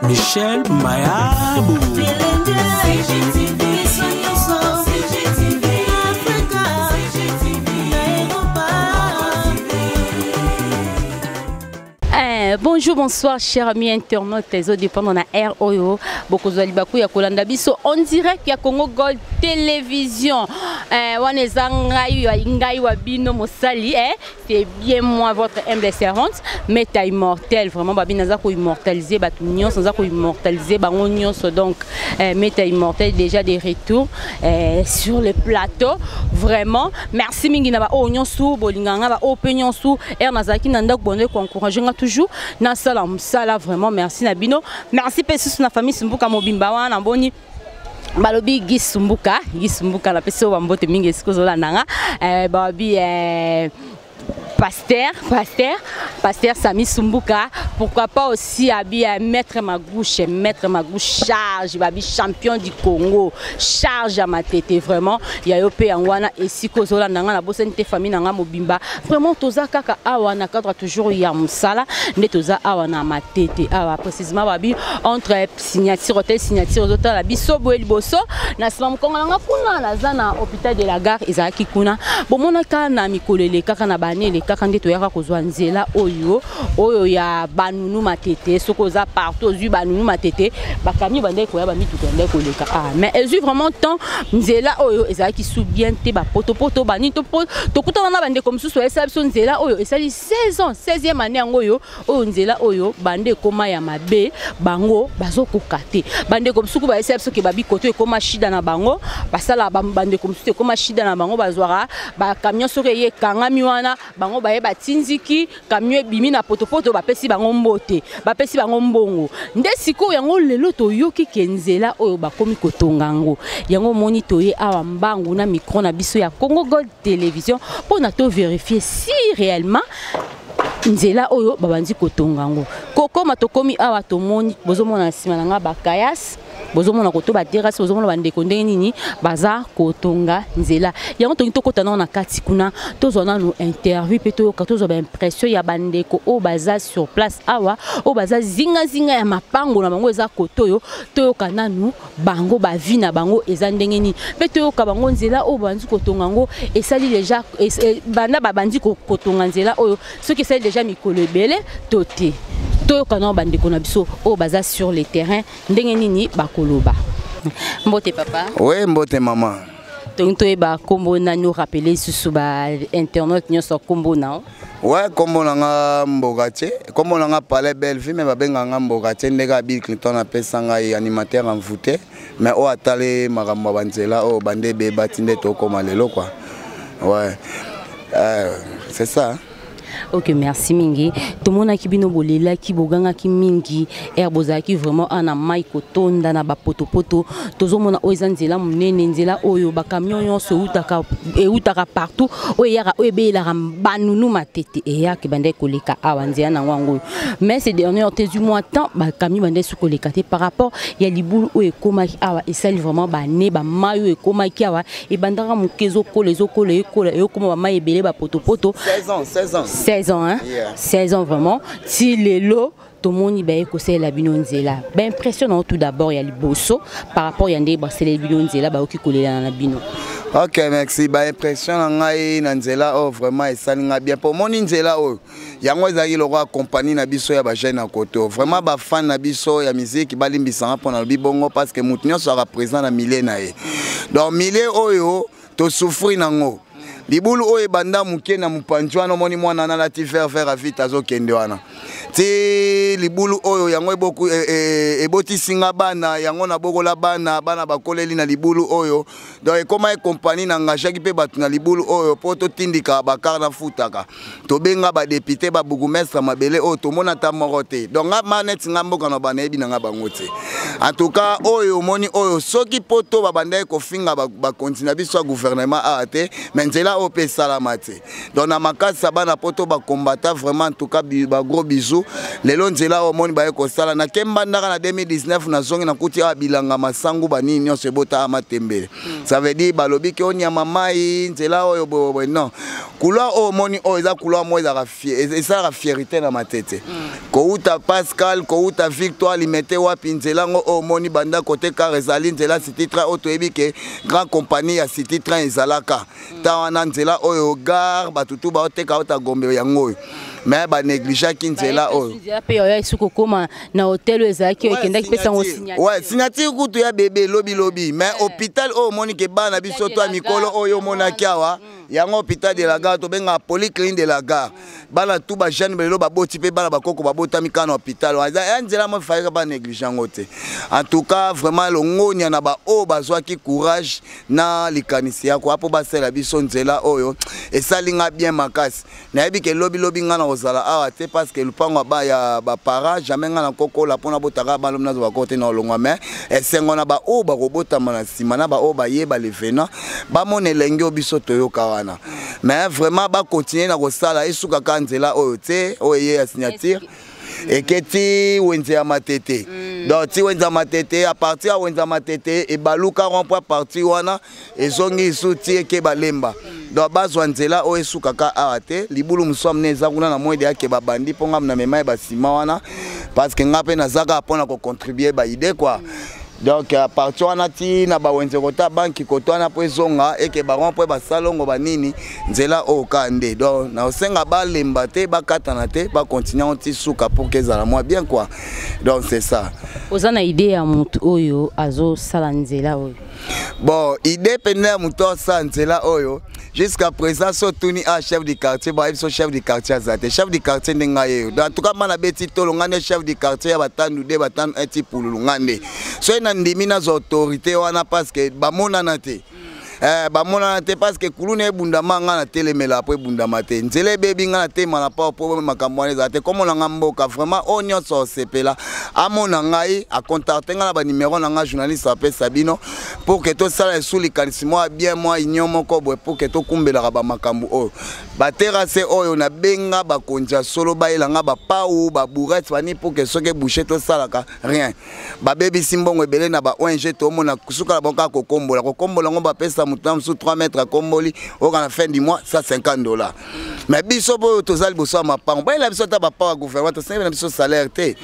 Michel Mayabu. Eh, bonjour, bonsoir, chers amis internautes, les autres dépendent na R oyo, bokozwa libaku ya kolanda biso en direct ya Congo Gold Télévision. Eh, wana eza ngai wa ngai wa bino mosali, eh, c'est bien moi votre humble servante, Meta immortel, vraiment babi naza ko immortaliser bato nyonso, naza ko immortaliser bango nyonso donc eh, Meta immortel déjà des retours eh, sur le plateau, vraiment merci mingi na ba oyo nyonso bolinga nga ba oyo pe nyonso heure nazalaki na ndako bonde koencourage nga toujours nasala mosala vraiment merci na bino merci mpe susu na famille sumbuka mobimba wana naboni balobi Guy Sumbuka Guy Sumbuka napesi oyo bambote mingi esika ozolanda nga eh, balobi eh, pasteur, pasteur, pasteur Sami Sumbuka, pourquoi pas aussi Abi Maître Magouche, Maître Magouche charge, babi champion du Congo, charge à ma tête vraiment, ya yo pe yango wana esika ozolanda nga na bosani te famille na nga mobimba vraiment toza kaka awa na cadre toujours ya mosala nde toza awa na matete awa précisément babi entre signature hotel signature ozotala biso boye liboso na nsima mokongo na nga kuna naza na hôpital de la gare ezalaki kuna bomonaka na mikolo elekaka na bane elekaka nde toyaka kozwa nzela oyo oyo ya banunu matete soki oza partout ozwi banunu matete bakamio bandaki koya bamituka bandaki koleka ah mais ezwi vraiment temps nzela oyo ezalaki su bien te bapotopoto banini tokutana na bandeko mosusu bayesala biso nzela oyo esali 16 ans 16e année yango oyo oyo nzela oyo bande ekoma ya mabe bango bazokoka te bandeko mosusu bayesala biso ke babikoto ekoma shida na bango basala bandeko mosusu ekoma shida na bango bazwaka bacamion soki eye ekangami wana bango baye batinziki camion ebimi na potopoto bapesi bango mbote bapesi bango mbongo nde sikoyo yango lelo toyoki ke nzela oyo bakomi kotonga yango yango omoni toye awa mbangu na micro na biso ya Congo Gold Télévision mpona tovérifier si réellement nzela oyo babandi kotonga yango kokoma tokomi awa tomoni bozomona na nsima na nga bakayas bozomona koto baterase bozomona bandeko ndenge nini baza kotonga nzela yango tolingi tokɔta nano na kati kuna tozwa nanu interview mpe toyoka tozwa baimpression ya bandeko oyo baza sur place awa oyo baza zingazinga ya mapango na bango eza kote oyo toyoka nanu bango bavi na bango eza ndenge nini mpe toyoka bango nzela oyo babandi kotonga yango esali deja banda babandi kotonga nzela oyo soki esali deja mikolo ebele to te toyoka nano bandeko na biso oyo baza sur le terrain ndenge nini bakoloba. Mbote papa. Oui, mbote mama. Tolingi toyeba nkombo nani orappeler lisusu bainternaute nyonso nkombo na yo. Ouais, kombo na nga Mboka tie, kombo na nga Palais Bellevue, mais babengaka nga Mboka tie ndenge Bill Clinton apesa ngai animateur envoûté, mais oyo atali makambo ya banzela oyo bande ebeba ti nde tokóma lelo quoi. Ouais, c'est ça. Ok, merci mingi. Tomonaki bino bolelaki bogangaki mingi ere bozalaki vraiment ana mai kotonda na bapotopoto tozomona oyo eza nzela monene nzela oyo bacamion nyonso eutaka eutaka partout oyo eyaka oyo ebeyelaka banunu matete eyaka ebandaki koleka awa nzela nango yango oyo mais ces derniers te du mois temps bacamion bandaki su koleka te par rapport ya libulu oyo ekomaki awa esali vraiment bane bamai oyo ekomaki awa ebandaka moke ezokola ezokola ekola eyokoma bamai ebele bapotopoto. 16 ans, 16 ans. 16 ans, hein? Yeah. 16 ans vraiment ti lelo tomoni baye kosalela bino nzela baimpression nango tout d'abord ya liboso par rapport ya ndenge basaleli bino nzela bayoki kolelana na bino. Ok, merci. Baimpression na ngai na nzela oyo vraiment esali ngai bien mpo omoni nzela oyo yango ezalaki lokola compagnie na biso ya bajeune na koto vraiment bafan na biso ya musique balimbisanga mpo nalobi bongo parce que motu nyonso aka présent na milieu na ye donc milieu oyo tosouffrir nango libulu oyo ebanda moke na mopanzi wana omoni mwana wana alati vert vert avite azokende wana ti libulu oyo yango ebotisi nga bana yango nabokola bana bana bakoleli na libulu oyo donc ekóma ekompagnie na engageaki mpe bato na libulu oyo mpo totindika bakar nafutaka tobenga badéputé babourgmestre mabele oyo tomona ata moko te donc nga ma neti nga mboka na banayebi na nga bango te en tout cas oyo omoni oyo soki poto babandaki kofinga bakonzi na biso ya gouvernement awa te mais nzela. oyo mpe esalama te. Donc na makasi ya bana poto bakombata, vraiment, en tout cas bagros bisous. Lelo nzela oyo omoni baye kosala, nake Mbandaka na 2019, nazongi, nakuti awa bilanga masangu, banini nyonso ebotaka matembele. Ça veut dire balobi ke onyama mai nzela oyo boye. Non, couloir oyo omoni oyo eza couloir moko ezalaka, esalaka fierté na Matete. Kouta Pascal, kouta Victoire, Limete, wapi nzela yango oyo omoni banda kote car ezali nzela City Train oyo toyebi ke grand compagnie ya City Train ezalaka ta wana. Nzela oyo gare, bato tu baoteka ota Gombe, yango oyo, mais banégligeaki nzela oyo. Nzela mpe oyo esi kokóma na hotel oyo ezalaki, oyo ekendaki pesa yango signature. Ouais, signature kutu ya bebe lobilobi, mais hôpital oyo omoni ke bana biso to ya mikolo oyo omonaki awa, yango hôpital de la gare, tobengaka polyclinique de la gare. Bana tu bajeune lelo baboti mpe bana bakoko babotami kaka na hôpital wana. Eza ya nzela mo efalaka banéglige yango te. En tout cas, vraiment longonia na baoyo bazwaki courage na likanisi ya koya mpo basala biso nzela oyo. Esali nga bien makasi. Nayebi ke lobilobi nga na kozala awa te, parce que lupango ya baparent jamais nga na kokola mpona botaka balobi nazwa bakoko te na olongwa. Mais esengo na baoyo bakobotama na nsima, na baoyo bayeba levenant, bamona elenge oyo biso toyoka wana. Mais vraiment bakontinue na kosala, esukaka nzela oyo te, oyo eye ya signature eketi wenze ya Matete. Donc ti wenze ya Matete, à partir ya wenze ya Matete ebaluka rond-point, partir wana ezongi lisu ti eke Balemba. Donc bazwa nzela oyo esukaka awa te. Libulu mosusu amene eza kuna na moyede yake babandi mpo nga na mema ye basima wana, parce que nga mpe naza kaka mpona kocontribue baide quoi. Donc à partir wana ti na bawenze kota banki koto wana mpo ezonga eke baron mpo basalongo banini nzela oyo kaka nde. Donc naosenga balemba te, bakatana te, bakontinue yango ti suka pour ke ezala mwa bien quoi. Donc c'est ça. Oza na idée ya motu oyo azosala nzela oyo? Bon, idée pene ya moto asala nzela oyo, jusqu'à présent so otuni a chef du quartier, bayebi so chef du quartier aza te. Chef du quartier nde ngai yeyo. Donc en tout cas ma nabeti tolo, ngai nde chef du quartier ya Batandu de Batandu 1 ti Pululu. Ngai nde soki nandimi nazwa autorité wana, parce que bamonana te, bamonana te, parce que kuluna ebundama, ngai natelemela po ebundama te. Nzela ebebi, ngai natema na pao po makambo wana ezala te. Komona ngai mboka, vraiment oyo nyonso osepela amona ngai, acontacte ngai na banimero na ngai, journaliste apesa bino, pour ke tosala esu likanisi mwa bien, mwa union moko boye, pour ke tokumbelaka bamakambo oyo. Baterrasse oyo, nabenga bakonzi ya solo, bayela nga bapau, babourrette, bani, pour ke soki ebouche tosalaka rien. Babebisi mbongo ebele na ba ONG, tomona suka na bango kaka kokombola, kokombola yango. Bapesa motu na mosusu 3 mètre, akomboli oyoka na fin du mois 150 dollars. Mais biso boyo toza liboso ya mapango, bayela biso ata bapao ya gouvernement, tosengi na biso salaire te.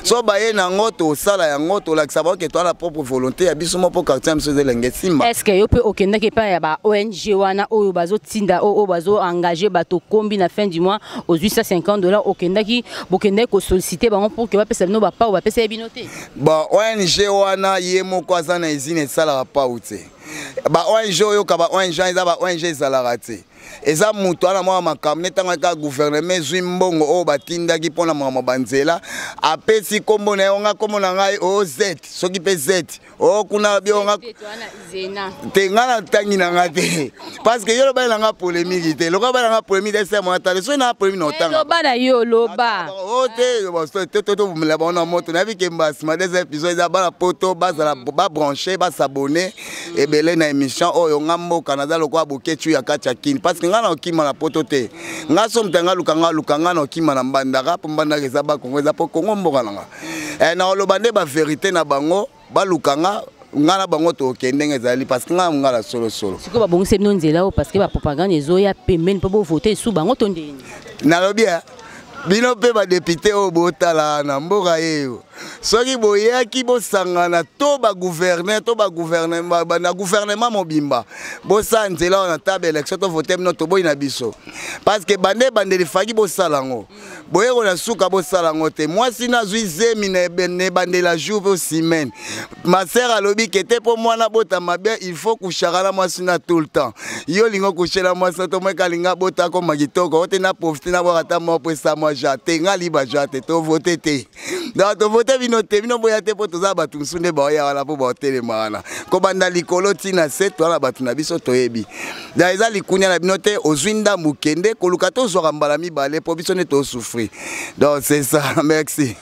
So baye nango, tosala yango, tolakisa bango ke toza na propre volonté ya biso mo mpo quartier ya biso eza elenge esimba. Est ce que yo mpe okendaki epai ya ba ONG wana oyo bazotinda, oyo bazoengage bato kombi na fin du mois ozwi 150 dollars? Okendaki, bokendaki kosollicite bango pour ke bapesa bino bapao, bapesa ye bino te? Bon, ONG wana ye moko aza na usine esalaka pau te. Ba ONG oyoka, ba ONG eza ba ONG ezalaka te. Eza moto wana mwa makambo ne ntango kaka gouvernement ezwi mbongo oyo batindaki mpona makambo banzela, apesi nkombo na ye onga, nkombo na ngai o z, soki mpe z o kuna bionga te. Ngai natangi na nga te, parce que yo lobali na nga polémique te. Lokola bali na nga polémique te, se mona tale soki na polémique na otanga. Loba na yo, loba. O te, tobomela bango na moto. Nayebi ke mbasima des épisodes eza bana poto bazala babranche, basabone ebele na émission oyo. Nga mboka naza lokola boketu ya kati ya Kini, parce que ngai na okima na poto te. Nga so moto yanga aluka nga, aluka nga na okima na Mbandaka, mpo Mbandaka eza Bakongo, eza mpo Kongo mboka na nga. Na oloba nde bavérité na bango, baluka nga, nga na bango tokende ndenge ezali, parce que nga nga na solosolo. Sikoyo babongisi bino nzela oyo parce que bapropagande ezoya pembeni mpo bovote esu bango to ndeni? Nalobi bino mpe badéputé oyo botala na mboka yeyo, soki boyaki bosangana to bagouverneur to na gouvernement mobimba, bosala nzela oyo na table élection, tovote bino. Toboyi na biso, parce que bande ebandeli faki bosala yango, boyeko na suka bosala yango te. Mwasi nazwi zemi na ebandela jour mpe semaine, ma sœur alobi ke te, mpo mwana botama bien, il faut kushaka na mwasi na tout le temps. Yo olingi okushela mwasi na to moka, alingi abota koma kitoko o te, na profite na bwaka ata moko mpo esa mwa ja te. Nga liba ja te, tovote te. Donc tovote bino te, bino boya te, mpo toza bato mosusu nde baoya wana mpo baotelema wana kobanda likolo ntina se toza na bato na biso toyebi. Donc eza likunia na bino te. Ozwi ndambu, kende koluka, tozwaka mbala mibale mpo biso nde tosouffrir. Donc c'est ça, merci.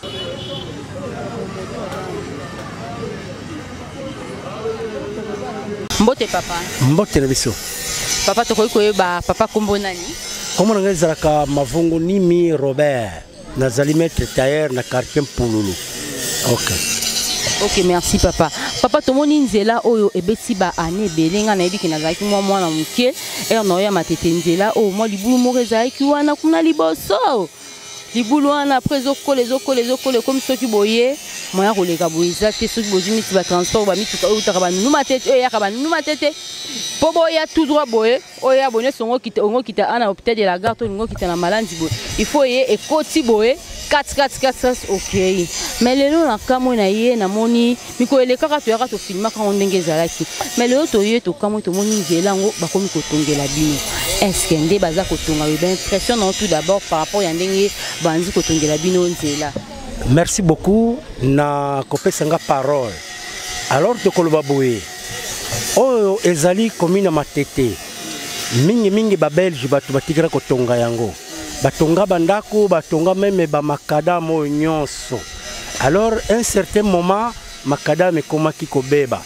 Mbote papa. Mbote na biso. Papa, tokoki koyeba papa kombo nani? Kombo na ngai ezalaka Mavongo Nimi Robert, nazali maître tailleur na quartier Mpululu. Ok. Ok, merci papa. Papa, tomoni nzela oyo ebeti ba année ebele. Nga nayebi ke nazalaki mwa mwana moke, ere na oyo ya Matete, nzela oyo mwa libulu moko ezalaki wana kuna liboso. Libulu wana après ezokola, ezokola, ezokola, ekomi soki boye moya koleka boye eza te. Soki bozwi miti batransport, bamituka oyo eutaka Banunu Matete, oyo eyaka Banunu Matete, mpo boya tout droit boye, oyo ya boye nyonso, ongo okita ana hôpital de la gare to olingi okita na Malandi boye, il faut ye ekoti boye 4 4 4 4, okei. Mais lelo na kamwe na ye, namoni mikolo elekaka toyaka tofilmaka yango ndenge ezalaki, mais lelo toye tokamwe, tomoni nzela yango bakomi kotongela bino. Est-ce nde baza kotonga oyo, baimpression na tout d'abord par rapport ya ndenge banzi kotongela bino nzela? Merci beaucoup na kopesa nga parole. Alors, tokoloba boye, oyo ezali commune ya Matete. Mingimingi Babelge bato batikala kotonga yango, batonga bandako, batonga même bamacadam oyo nyonso. Alors, un certain moment, macadam ekomaki kobeba.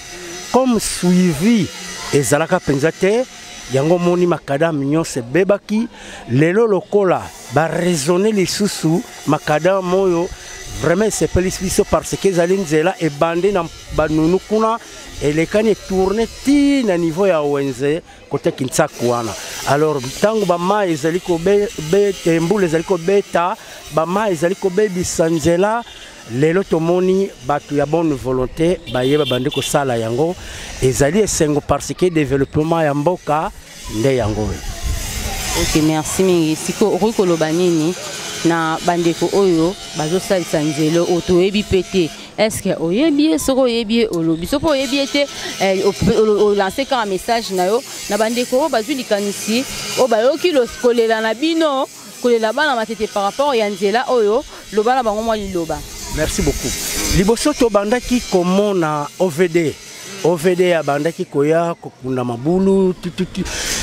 Comme suivi ezalaka mpenza te, yango omoni macadam nyonso ebebaki. Lelo lokola baraisonne lisusu macadam oyo, vraiment esepelisi biso, parce que ezali nzela ebandi na Banunu kuna, elekani, etourne ti na niveau ya wenze kote Kintsaku wana. Alors, ntango bamai ezali kobeta, mbula ezali kobeta, bamai ezali kobebisa nzela. Lelo tomoni bato ya bonne volonté bayeba, bandi kosala yango, ezali esengo, parce que développement ya mboka nde yango oyo. Ok, merci mingi. Sikoyo okoki koloba nini na bandeko oyo bazosalisa nzela oyo? Toyebi mpe te, est-ce oyebi ye? Soki oyebi ye, olobi. Soki oyebi ye te, olance kaka message na yo na bandeko oyo bazwi likanisi, oyo bayoki kolela na bino, kolela bana Matete par rapport ya nzela oyo. Loba na bango mwa liloba. Merci beaucoup. Liboso tobandaki komona OVD. OVD abandaki koya kokunda mabulu tututu.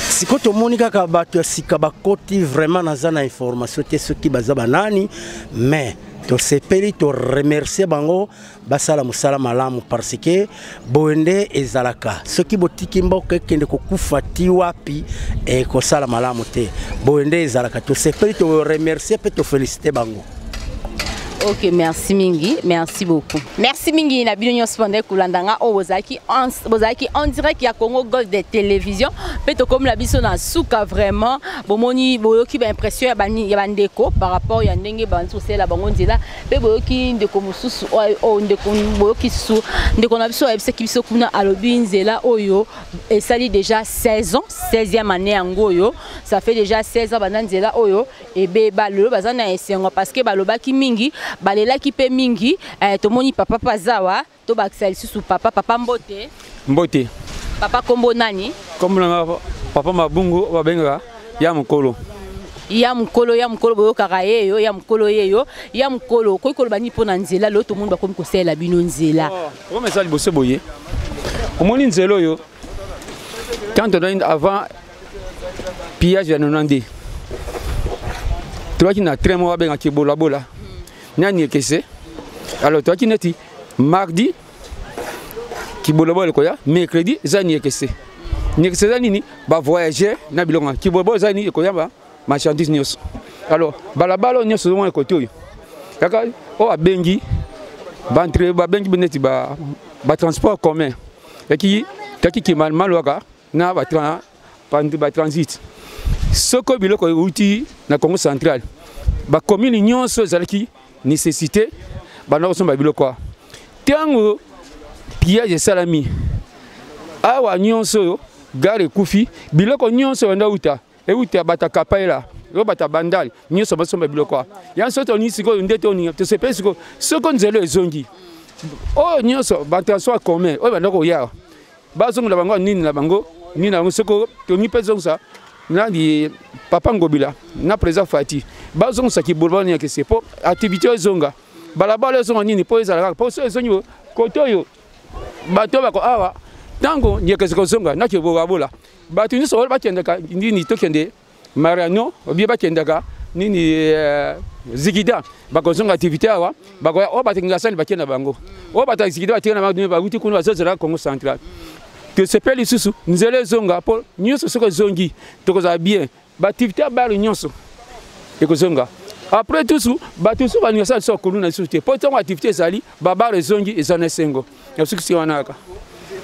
Sikoyo tomoni kaka bato ya sika bakoti. Vraiment naza na information te soki baza banani, mais tosepeli, toremercie bango, basala mosala malamu, parce que boye nde ezalaka. Soki botiki mboka ekende kokufa ti wapi, ekosala malamu te. Boye nde ezalaka. Tosepeli, toremercie mpe tofélicite bango. Ok, merci mingi, merci beaucoup, merci mingi na bino nyonso bande kolanda nga oyo bozalaki en direct ya Congo Gold de Télévision. Mpe tokomela biso na suka. Vraiment bomoni, boyoki baimpression ya bandeko par rapport ya ndenge bandi kosalela bango nzela. Mpe boyoki ndeko mosusu oyo, ndeko, boyoki susu ndeko na biso ayebisaki biso kuna, alobi nzela oyo esali déjà 16 ans, 16e année yango oyo. Ça fait déjà 16 ans banda nzela oyo ebeba. Lelo baza na esengo parce que balobaki mingi, balelaki mpe mingi. Tomoni papa pazawa, tobakisa lisusu papa. Papa, mbote. Mbote. Papa, kombo nani? Kombo nanga papa Mabungu, babengaka ya mokolo. Ya mokolo, ya mokolo, boyokaka ye yo, ya mokolo ye yo, ya mokolo. Okoki koloba nini mpo na nzela lelo tomoni bakomi kosalela bino nzela? Okoma eza liboso boye, omoni nzela oyo, quand on a avant pillage ya 92, toyaki na train moko babengaki Bolabola nani ekese. Alors toyaki neti mardi, Kibolabola ekoya mercredi, eza Niekese. Niekese eza nini? Bavoyageur na biloko wana. Kibolabola eza nini? Ekoya ba marchandise nyonso. Alors balabala oyo nyonso ozomona kote oyo kaka oyo abengi baentre, babengi neti batransport commun yaki taki kimalwaka na batransit. Soki biloko euti na Congo Central, bacommune nyonso ezalaki nécessité banda kosomba biloko awa. Ntango pillage esalami awa nyonso oyo, gare ekufi, biloko nyonso banda uta euta bata Kapaela oyo, bata Bandali nyonso basomba biloko awa. Yango so tolingi sikoyo nde toninga, tosepeli sikoyo soko nzela ezongi. Oyo nyonso batransport commun oyo banda koya, bazongola bango nini na bango, nini na bango. Soko tolingi mpe ezongisa nani, papa Ngobila na président Fati, bazongisa kibolo bani yakese mpo activité oyo ezonga, balabala ezonga nini, mpo ezala kaka, mpo so ezongi kote oyo, bato oyo bako awa, ntango nyekesi kozonga na Kibolabola, bato nyonso oyo bakendaka nini, tokende Mariano obie, bakendaka nini, Zikida, bakozonga activité awa, bakoya oyo bato Ngasani bakende na bango, oyo bato ya Zikida bakende na bango, bauti kuna bazozela Congo Central. Tosepeli lisusu nzela ezonga mpo nyonso soki ezongi tokozala bien, baactivité ya bare nyonso ekozonga. Après tusu bato mosusu balinga sala lisusu kuluna lisusu te, mpo ntango activité ezali babare ezongi, eza na esengo. Nasukisi wana kaka.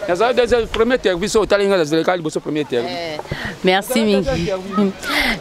Nazali deuxième premier service oyo otali ngai, nazalaka liboso premier service. Merci mingi,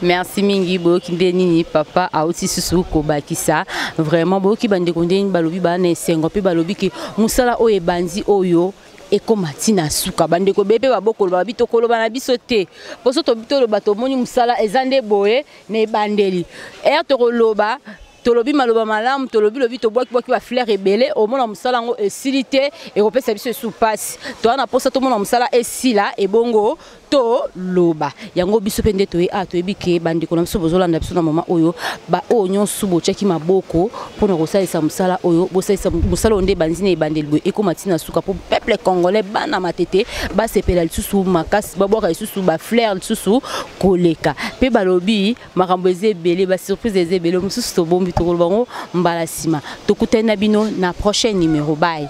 merci mingi. Boyoki nde nini papa auti susu kobakisa. Vraiment boyoki bandeko ndenge balobi, baa na esengo mpe balobi ke mosala oyo ebandi oyo ekóma ntina suka. Bandeko ebele mpe babokoloba, babi tokoloba na biso te, mpo so toloba tomoni mosala eza nde boye na ebandeli ere tokoloba, tolobi maloba malamu, tolobi lobi, tobwakibwaki bafleur ebele, omona mosala yango esili te, ekopesa biso esu mpasi. Toza na mposa tomona mosala esila, ebongo toloba yango. Biso mpe nde toye a toyebi ke bandeko na biso bozolanda biso na moma oyo, baoyo nyonso botiaki maboko mpona kosalisa mosala oyo, bosalisa mosala oyo nde ebandi na ebandeli boye ekóma ntina suka, mpo peuple congolais, bana Matete basepela lisusu makasi, babwaka lisusu bafleur lisusu koleka. Mpe balobi makambo eza ebele, basurprise eza ebele mosusu tobombi, tokoloba bango mbala nsima. Tokutani na bino na prochain numéro. Bye.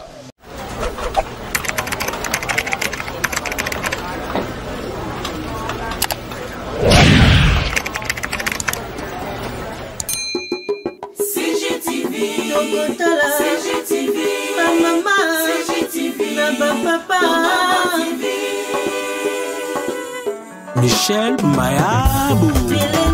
CGTV, CGTV, bamama, CGTV, na bapapa, Michel Mayabou.